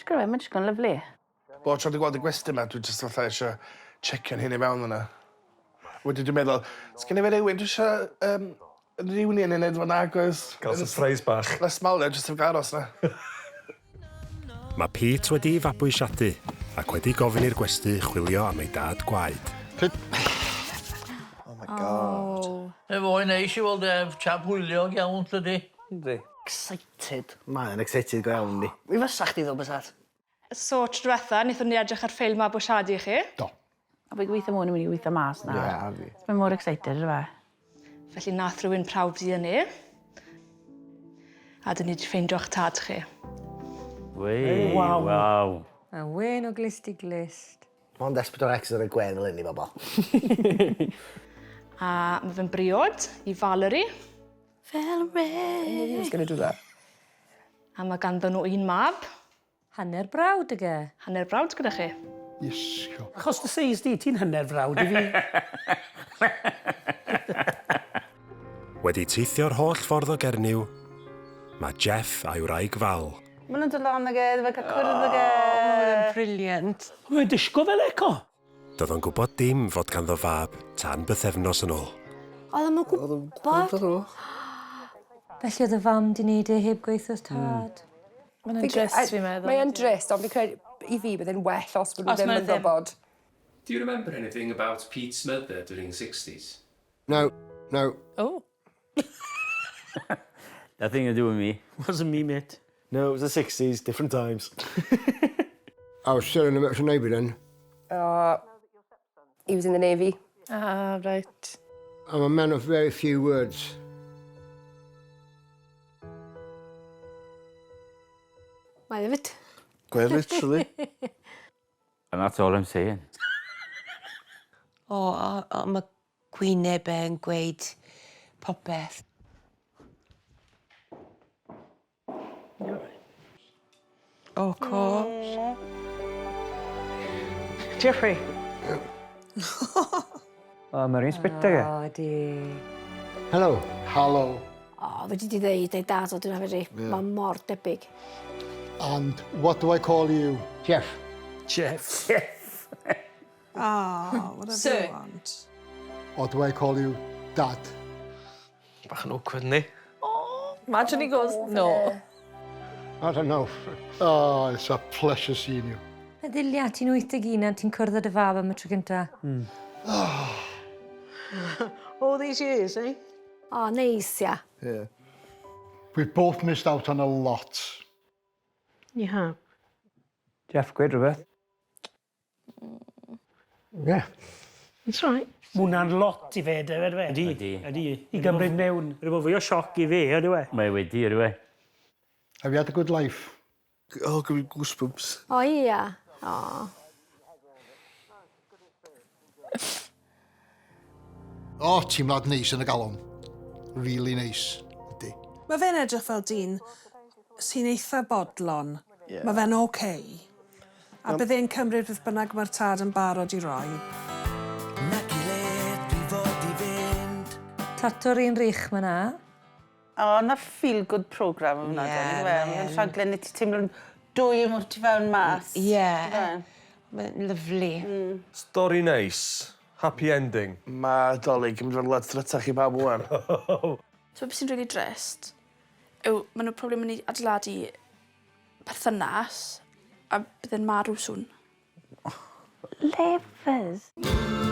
Edrych ar fe, mae'n edrych yn lyfli. Bob tro dwi'n gweld y gwesty 'ma dwi jyst fatha isio checio'n hun i fewn yna. Wedyn dwi'n meddwl, sgen i fi rywun dwi isio yym reunion i neud efo nagoes? Ga'l surprise bach. Na smalio jyst heb ga'l aros 'na. Mae Pete wedi'i fabwysiadu ac wedi gofyn i'r gwesty chwilio am ei dad gwaed. Oh my God. Oh. Mae foi neis i weld e, chap hwyliog iawn tydi? Yndi. Excited. Mae o'n excited go iawn yndi. Mi fysa chdi ddo bysat? So, tro diwetha, wnaethon ni edrych ar ffeil mabwysiadu i chi. Do. A fi gobeithio ma' 'wn yn mynd i weithio mas nawr. Ie, a fi. Mae mor excited on'd yw e? Felly nath rhywun prawf DNA. A 'dyn ni 'di ffeindio'ch tad chi. Wei, waw. A wên o glust i glust. Mond S4 X yn rhoi gwên fel hyn i bobl. A ma' fe'n briod i Valerie. Valerie. I knew he was gonna do that. A mae ganddyn nhw un mab. Hanner brawd ag e. Hanner brawd gyda chi. Iesgob. Achos dy seis di, ti'n hanner frawd i fi. Wedi teithio'r holl ffordd o Gernyw, mae Jeff a'i wraig Val. Ma' nhw'n dod lan ag e, iddo fe cael cwrdd ag e. O, ma' fe'n brilliant. Mae'n disgo fel eco. Doedd o'n gwybod dim fod ganddo fab tan bythefnos yn ôl. Oedd o'm yn gwybod. Felly oedd y fam 'di neud e heb gweutho'r tad. Mae'n drist fi'n meddwl. Mae yn drist, ond fi'n credu i fi bydd e'n well os bod nhw ddim yn gwybod. Do you remember anything about Pete's mother during the sixties? No, no. Oh. Nothing to do with me. Wasn't me mate. No, it was the sixties, different times. I was still in the Merchant Navy then. Oh, he was in the Navy. Ah, right. I'm a man of very few words. Mae e 'fyd. Gweud literally. And that's all I'm saying. O, o, o ma' gwyneb e'n gweud popeth. O, co. Jeffrey. O, mae'r un sbit ag e. O, ydi. Helo. Halo. O, fedri di ddeud ei dad o dyna fedri. Mae mor debyg. And what do I call you? Jeff. Jeff. Jeff. Oh, whatever Sir. you want. Or do I call you Dad? Bach yn awkward, yndi? Imagine he goes, no. I don't know. Oh, it's a pleasure seeing you. Meddylia, ti'n 81 a ti'n cwrdd â dy fab am y tro cynta. All these years, eh? O, neis ia. Yeah. We've both missed out on a lot. You have. Jeff, gweud rhywbeth. Yeah. That's right. Ma' wnna'n lot i fe de fe? Ydi. Ydi. Ydi. I gymryd mewn. Rwy'n bod fwy o sioc i fe, ydyw e? Mae wedi, ydyw e? Have you had a good life? Oh, give me goosebumps. O ia. O. O, teimlad neis yn y galon. Really neis. Yndi. Mae fe'n edrych fel dyn sy'n eitha bodlon. Ie. Mae fe'n ok. A bydd e'n cymryd beth bynnag mae'r tad yn barod i roi. Tato'r un rych ma na. O, 'na feel good programme hwnna Ie, de, nag yw e? mae Mae'n yn. rhaglen i ti teimlo'n dwym o'r tu fewn mas. Ie. Yndyfe? Mae'n lyfli. Stori neis. Happy ending. Ma' Dolig yn mynd i fod yn lot drytach i bawb ŵan. So beth sy'n rili drist yw ma' nhw probably mynd i adeiladu perthynas a bydd e'n marw soon. Lefydd.